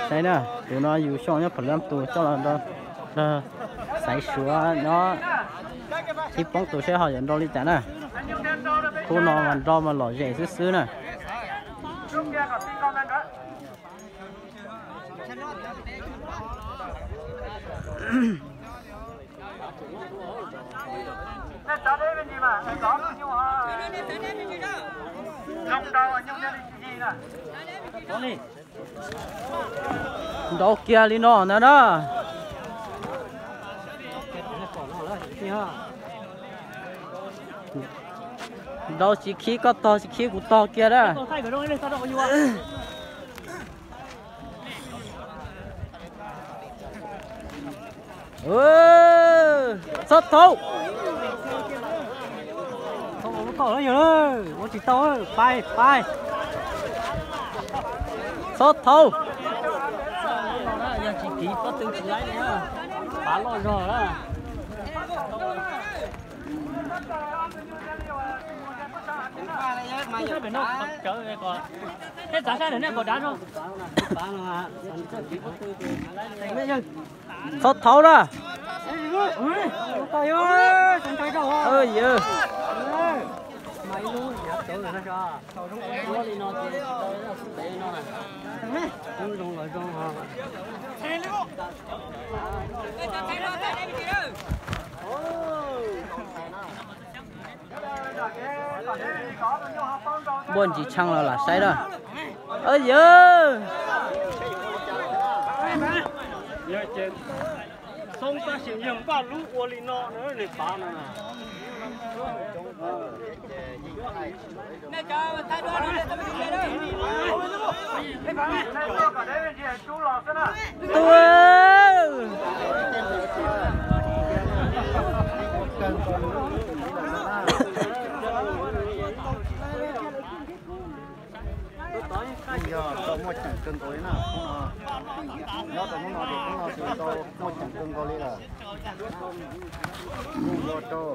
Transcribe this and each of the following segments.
Saib na, tus no yus xyoo nyob Phav Leej tus coj los nrog Xaiv Suav nyob Thib Poob tus saib ho yuav nrau li cas na. Khub no mas nrau mas lom zem xwb xwb na. Nrau kiag li no ntag na. Nrau tsis khib koj tog, tsis khib kuv tog kiag na. Txhob thaub. Ua tsis tau, pais pais. Txhob thaub. Yog tsis kiv pob tw tsis laib li, pav loj zog na. Txav sab nej kom dav no. Txhob thaub na. Yawg. Npuaj ntsis tsheej los lam saib na. Yawg. Xoob tab sis yawg npaj lub ua li no na, nws pav no na. Yog tau muaj ceem kawg nkaus li na, nyob rau hnub no ces hnub no ces tau muaj ceem kawg nkaus li lawm. Ua rau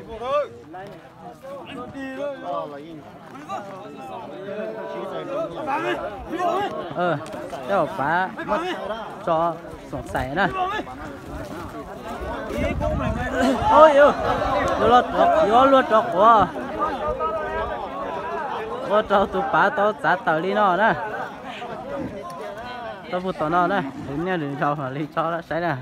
Coj pav muab tso xoom xais na. Yuav luag rov quav, ua rau tus pav tau txav tawm li no na. Tau puag tom no na, lwm niaj lwm zaus mam li tso saib na.